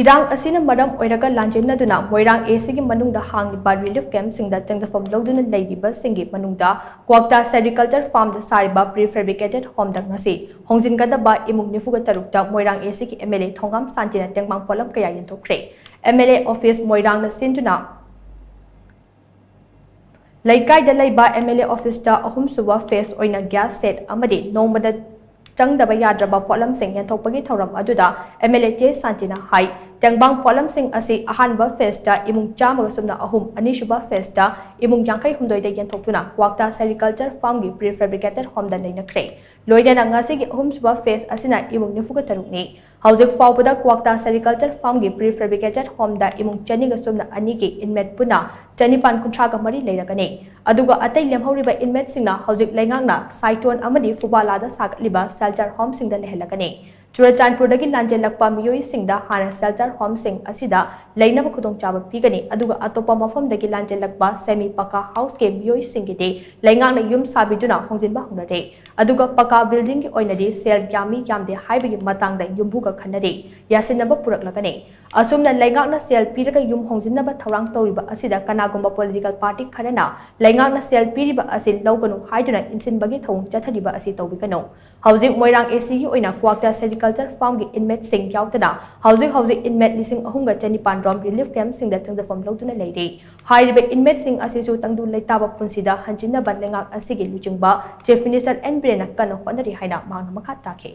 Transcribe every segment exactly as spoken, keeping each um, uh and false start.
ꯏꯔꯥꯡ ꯑꯁꯤꯅ ꯃꯔꯝ ꯑꯣꯏꯔꯒ ꯂꯥꯟꯖꯦꯟꯅꯗꯨꯅ ꯃꯣꯏꯔꯥꯡ ꯑꯦ ꯁꯤꯒꯤ ꯃꯅꯨꯡꯗ ꯍꯥꯡꯂꯤꯕ ꯔꯤꯂꯤꯐ ꯀꯦꯝꯞꯁꯤꯡꯗ ꯆꯪꯖꯐꯝ ꯂꯧꯗꯨꯅ ꯂꯩꯔꯤꯕꯁꯤꯡꯒꯤ ꯃꯅꯨꯡꯗ ꯀ꯭ꯋꯥꯛꯇꯥ ꯁꯦꯔꯤꯀꯜꯆꯔ ꯐꯥꯔꯝꯗ ꯁꯥꯔꯤꯕ ꯄ꯭ꯔꯤꯐꯦꯕ꯭ꯔꯤꯀꯦꯇꯦꯠ ꯍꯣꯝꯗ ꯉꯁꯤ ꯍꯣꯡꯖꯤꯟꯒꯗꯕ ꯏꯃꯨꯡ ꯅꯤꯐꯨꯒ ꯇꯔꯨꯛꯇ ꯃꯣꯏꯔꯥꯡ ꯑꯦ ꯁꯤꯒꯤ ꯑꯦꯝ ꯑꯦꯜ ꯑꯦ ꯊꯣꯡꯒꯥꯝ ꯁꯥꯟꯇꯤꯅ ꯇꯦꯡꯕꯥꯡ ꯄꯣꯠꯂꯝ ꯀꯌꯥ ꯌꯦꯟꯊꯣꯛꯈ꯭ꯔꯦ꯫ ꯑꯦꯝ ꯑꯦꯜ ꯑꯦ ꯑꯣꯐꯤꯁ ꯃꯣꯏꯔꯥꯡꯅ ꯁꯤꯟꯗꯨꯅ ꯂꯩꯀꯥꯏꯗ ꯂꯩꯕ ꯑꯦꯝ ꯑꯦꯜ ꯑꯦ ꯑꯣꯐꯤꯁꯇ ꯑꯍꯨꯝꯁꯨꯕ ꯐꯦꯁ ꯑꯣꯏꯅ ꯒ꯭ꯌꯥꯁ ꯁꯦꯠ ꯑꯃꯗꯤ ꯅꯣꯡꯃꯗ ꯆꯪꯗꯕ ꯌꯥꯗ꯭ꯔꯕ ꯄꯣꯠꯂꯝꯁꯤꯡ ꯌꯦꯟꯊꯣꯛꯄꯒꯤ ꯊꯧꯔꯝ ꯑꯗꯨꯗ ꯑꯦꯝ ꯑꯦꯜ ꯑꯦ ꯇꯦ ꯁꯥꯟꯇꯤꯅ ꯍꯥꯏ, ꯇꯦꯡꯕꯥꯡ ꯄꯣꯠꯂꯝꯁꯤꯡ ꯑꯁꯤ ꯑꯍꯥꯟꯕ ꯐꯦꯁꯇ ꯏꯃꯨꯡ ꯆꯥꯝꯃꯒ ꯁꯨꯞꯅ ꯑꯍꯨꯝ, ꯑꯅꯤꯁꯨꯕ ꯐꯦꯁꯇ ꯏꯃꯨꯡ ꯌꯥꯡꯈꯩ ꯍꯨꯝꯗꯣꯏꯗ ꯌꯦꯟꯊꯣꯛꯇꯨꯅ ꯀ꯭ꯋꯥꯛꯇꯥ ꯁꯦꯔꯤꯀꯜꯆꯔ ꯐꯥꯔꯝꯒꯤ ꯄ꯭ꯔꯤꯐꯦꯕ꯭ꯔꯤꯀꯦꯇꯦꯠ ꯍꯣꯝꯗ ꯂꯩꯅꯈ꯭ꯔꯦ꯫ ꯂꯣꯏꯅꯅ ꯉꯁꯤꯒꯤ ꯑꯍꯨꯝꯁꯨꯕ ꯐꯦꯁ ꯑꯁꯤꯅ ꯏꯃꯨꯡ ꯅꯤꯐꯨꯒ ꯇꯔꯨꯛꯅꯤ꯫ ꯍꯧꯖꯤꯛ ꯐꯥꯎꯕꯗ ꯀ꯭ꯋꯥꯛꯇꯥ ꯁꯦꯔꯤꯀꯜꯆꯔ ꯐꯥꯔꯝꯒꯤ ꯄ꯭ꯔꯤꯐꯦꯕ꯭ꯔꯤꯀꯦꯇꯦꯠ ꯍꯣꯝꯗ ꯏꯃꯨꯡ ꯆꯅꯤꯒ ꯁꯨꯞꯅ ꯑꯅꯤꯒꯤ ꯏꯟꯃꯦꯠ ꯄꯨꯟꯅ ꯆꯅꯤꯄꯥꯟ ꯀꯨꯟꯊ꯭ꯔꯥꯒ ꯃꯔꯤ ꯂꯩꯔꯒꯅꯤ꯫ ꯑꯗꯨꯒ ꯑꯇꯩ ꯂꯦꯝꯍꯧꯔꯤꯕ ꯏꯟꯃꯦꯠꯁꯤꯡꯅ ꯍꯧꯖꯤꯛ ꯂꯩꯉꯥꯛꯅ ꯁꯥꯏꯇꯣꯟ ꯑꯃꯗꯤ ꯐꯨꯕꯥꯂꯥꯗ ꯁꯥꯒꯠꯂꯤꯕ ꯁꯦꯜꯇꯔ ꯍꯣꯝꯁꯤꯡꯗ ꯂꯩꯍꯜꯂꯒꯅꯤ꯫ ꯆꯨꯔꯆꯥꯟꯄꯨꯔꯗꯒꯤ ꯂꯥꯟꯖꯦꯜꯂꯛꯄ ꯃꯤꯑꯣꯏꯁꯤꯡꯗ ꯍꯥꯟꯅ ꯁꯦꯜꯇꯔ ꯍꯣꯝꯁꯤꯡ ꯑꯁꯤꯗ ꯂꯩꯅꯕ ꯈꯨꯗꯣꯡꯆꯥꯕ ꯄꯤꯒꯅꯤ, ꯑꯗꯨꯒ ꯑꯇꯣꯞꯄ ꯃꯐꯝꯗꯒꯤ ꯂꯥꯟꯖꯦꯜꯂꯛꯄ ꯁꯦꯃꯤ ꯄꯀꯥ ꯍꯥꯎꯁꯀꯤ ꯃꯤꯑꯣꯏꯁꯤꯡꯒꯤꯗꯤ ꯂꯩꯉꯥꯛꯅ ꯌꯨꯝ ꯁꯥꯕꯤꯗꯨꯅ ꯍꯣꯡꯖꯤꯟꯕ ꯍꯧꯅꯔꯦ꯫ ꯑꯗꯨꯒ ꯄꯀꯥ ꯕꯤꯜꯗꯤꯡꯒꯤ ꯑꯣꯏꯅꯗꯤ ꯁꯦꯜ ꯌꯥꯝꯃꯤ ꯌꯥꯝꯗꯦ ꯍꯥꯏꯕꯒꯤ ꯃꯇꯥꯡꯗ ꯌꯨꯝꯕꯨꯒ ꯈꯟꯅꯔꯤ, ꯌꯥꯁꯤꯟꯅꯕ ꯄꯨꯔꯛꯂꯒꯅꯤ꯫ ꯑꯁꯨꯝꯅ ꯂꯩꯉꯥꯛꯅ ꯁꯦꯜ ꯄꯤꯔꯒ ꯌꯨꯝ ꯍꯣꯡꯖꯤꯟꯅꯕ ꯊꯧꯔꯥꯡ ꯇꯧꯔꯤꯕ ꯑꯁꯤꯗ ꯀꯅꯥꯒꯨꯝꯕ ꯄꯣꯂꯤꯇꯤꯀꯦꯜ ꯄꯥꯔꯇꯤ ꯈꯔꯅ ꯂꯩꯉꯥꯛꯅ ꯁꯦꯜ ꯄꯤꯔꯤꯕ ꯑꯁꯤ ꯂꯧꯒꯅꯨ ꯍꯥꯏꯗꯨꯅ ꯏꯟꯁꯤꯟꯕꯒꯤ ꯊꯧꯑꯣꯡ ꯆꯠꯊꯔꯤꯕ ꯑꯁꯤ ꯇꯧꯕꯤꯒꯅꯨ꯫ ꯍꯧꯖꯤꯛ ꯃꯣꯏꯔꯥꯡ ꯑꯦ ꯁꯤꯒꯤ ꯑꯣꯏꯅ ꯀ꯭ꯋꯥꯛꯇ ꯁꯦꯔꯤꯀꯜꯆꯔ ꯐꯥꯔꯝꯒꯤ ꯏꯟꯃꯦꯠꯁꯤꯡ ꯌꯥꯎꯗꯅ ꯍꯧꯖꯤꯛ ꯍꯧꯖꯤꯛ ꯏꯟꯃꯦꯠ ꯂꯤꯁꯤꯡ ꯑꯍꯨꯝꯒ ꯆꯅꯤꯄꯥꯟ ꯔꯣꯝ ꯔꯤꯂꯤꯐ ꯀꯦꯝꯞꯁꯤꯡꯗ ꯆꯪꯖꯐꯝ ꯂꯧꯗꯨꯅ ꯂꯩꯔꯤ꯫ ꯍꯥꯏꯔꯤꯕ ꯏꯟꯃꯦꯠꯁꯤꯡ ꯑꯁꯤꯁꯨ ꯇꯪꯗꯨ ꯂꯩꯇꯥꯕ ꯄꯨꯟꯁꯤꯗ ꯍꯟꯖꯤꯟꯅꯕ ꯂꯩꯉꯥꯛ ꯑꯁꯤꯒꯤ ꯂꯨꯆꯤꯡꯕ ꯆꯤꯐ ꯃꯤꯅꯤꯁꯇꯔ ꯑꯦꯟ ꯕꯤꯔꯦꯟꯅ ꯀꯟꯅ ꯍꯣꯠꯅꯔꯤ ꯍꯥꯏꯅ ꯃꯍꯥꯛꯅ ꯃꯈꯥ ꯇꯥꯈꯤ꯫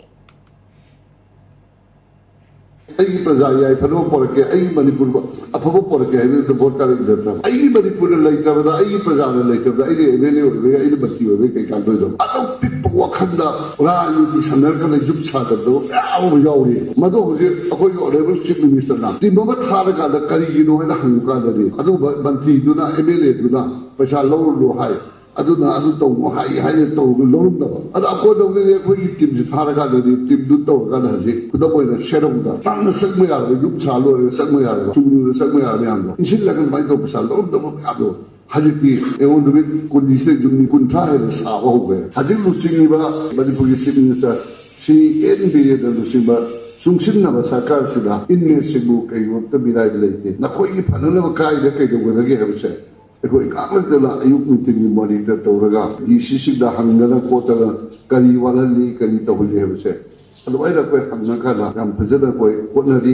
ꯑꯩꯒꯤ ꯄ꯭ꯔꯖꯥ ꯌꯥꯏꯐꯅꯕ ꯄꯣꯔꯛꯀꯦ, ꯑꯩꯒꯤ ꯃꯅꯤꯄꯨꯔ ꯑꯐꯕ ꯄꯣꯔꯛꯀꯦ ꯍꯥꯏꯕꯗꯨꯗ ꯚꯣꯠ ꯀꯥꯔꯛꯏ ꯅꯠꯇ꯭ꯔꯥ? ꯑꯩꯒꯤ ꯃꯅꯤꯄꯨꯔꯗ ꯂꯩꯇꯕꯗ, ꯑꯩꯒꯤ ꯄ꯭ꯔꯖꯥꯅ ꯂꯩꯇꯕꯗ ꯑꯩꯅ ꯑꯦꯝ ꯑꯦꯜ ꯑꯦ ꯑꯣꯏꯕ ꯌꯥꯏ, ꯑꯩꯅ ꯃꯟꯇ꯭ꯔꯤ ꯑꯣꯏꯕ ꯌꯥꯏ, ꯀꯩ ꯀꯥꯟꯗꯣꯏꯅꯣ? ꯑꯗꯨꯝ ꯄꯤꯛꯄ ꯋꯥꯈꯜꯗ ꯔꯥꯖꯅꯤꯇꯤ ꯁꯥꯟꯅꯔꯀꯥꯟꯗ ꯌꯨꯝ ꯁꯥꯗꯕꯗꯕ ꯃꯌꯥꯝ ꯑꯃ ꯌꯥꯎꯔꯤ꯫ ꯃꯗꯨ ꯍꯧꯖꯤꯛ ꯑꯩꯈꯣꯏꯒꯤ ꯑꯣꯅꯔꯦꯕꯜ ꯆꯤꯐ ꯃꯤꯅꯤꯁꯇꯔꯅ ꯇꯤꯝ ꯑꯃ ꯊꯥꯔꯀꯥꯟꯗ ꯀꯔꯤꯒꯤꯅꯣ ꯍꯥꯏꯅ ꯍꯪꯕ ꯀꯥꯟꯗꯗꯤ ꯑꯗꯨꯝꯕ ꯃꯟꯇ꯭ꯔꯤꯗꯨꯅ, ꯑꯦꯝ ꯑꯦꯜ ꯑꯦꯗꯨꯅ ꯄꯩꯁꯥ ꯂꯧꯔꯨꯅꯨ ꯍꯥꯏ꯫ ꯑꯗꯨꯅ ꯑꯗꯨ ꯇꯧꯅꯨ ꯍꯥꯏ ꯍꯥꯏꯅ ꯇꯧꯔꯒ ꯂꯧꯔꯝꯗꯕ꯫ ꯑꯗ ꯑꯀꯣꯟꯕꯗꯗꯤ ꯑꯩꯈꯣꯏꯒꯤ ꯇꯤꯝꯁꯤ ꯊꯥꯔꯀꯥꯟꯗꯗꯤ ꯇꯤꯝꯗꯨ ꯇꯧꯔꯀꯥꯟꯗ ꯍꯧꯖꯤꯛ ꯈꯨꯗꯝ ꯑꯣꯏꯅ ꯁꯦꯔꯧꯗ ꯌꯥꯝꯅ ꯆꯪꯕ ꯌꯥꯔꯕ ꯌꯨꯝ ꯁꯥ ꯂꯣꯏꯔꯒ ꯆꯪꯕ ꯌꯥꯔꯕ, ꯆꯨꯝꯅ ꯆꯪꯕ ꯌꯥꯔꯕ ꯃꯌꯥꯝꯗꯣ ꯏꯟꯁꯤꯜꯂꯒ ꯑꯗꯨꯃꯥꯏꯅ ꯇꯧꯕ ꯄꯩꯁꯥ ꯂꯧꯔꯝꯗꯕ ꯃꯌꯥꯝꯗꯣ ꯍꯧꯖꯤꯛꯇꯤ ꯑꯩꯉꯣꯟ ꯅꯨꯃꯤꯠ ꯀꯨꯟꯅꯤꯁꯤꯗ ꯌꯨꯝ ꯀꯨꯟꯊ꯭ꯔꯥ ꯍꯦꯟꯅ ꯁꯥꯕ ꯍꯧꯈ꯭ꯔꯦ꯫ ꯍꯧꯖꯤꯛ ꯂꯨꯆꯤꯡꯉꯤꯕ ꯃꯅꯤꯄꯨꯔꯒꯤ ꯆꯤꯐ ꯃꯤꯅꯤꯁꯇꯔ ꯁꯤ ꯑꯦꯟ ꯕꯤꯔꯦꯟꯅ ꯂꯨꯆꯤꯡꯕ ꯆꯨꯡꯁꯤꯟꯅꯕ ꯁꯔꯀꯥꯔꯁꯤꯗ ꯏꯟꯃꯦꯠꯁꯤꯡꯕꯨ ꯀꯩꯒꯨꯝꯕ ꯃꯤꯔꯥꯏꯕ ꯂꯩꯇꯦ꯫ ꯅꯈꯣꯏꯒꯤ ꯐꯅꯅꯕ ꯀꯥꯏꯗ ꯀꯩꯗꯧꯒꯗꯒꯦ ꯍꯥꯏꯕꯁꯦ ꯑꯩꯈꯣꯏ ꯉꯥꯛꯂꯛꯇꯅ ꯑꯌꯨꯛ ꯅꯨꯡꯊꯤꯟꯒꯤ ꯃꯣꯅꯤꯇꯔ ꯇꯧꯔꯒ ꯗꯤ ꯁꯤ ꯁꯤꯗ ꯍꯪꯗꯅ ꯈꯣꯠꯇꯅ ꯀꯔꯤ ꯋꯥꯠꯍꯜꯂꯤ, ꯀꯔꯤ ꯇꯧꯍꯜꯂꯤ ꯍꯥꯏꯕꯁꯦ ꯑꯗꯨꯃꯥꯏꯅ ꯑꯩꯈꯣꯏ ꯍꯪꯅꯀꯥꯟꯗ ꯌꯥꯝ ꯐꯖꯅ ꯑꯩꯈꯣꯏ ꯍꯣꯠꯅꯔꯤ꯫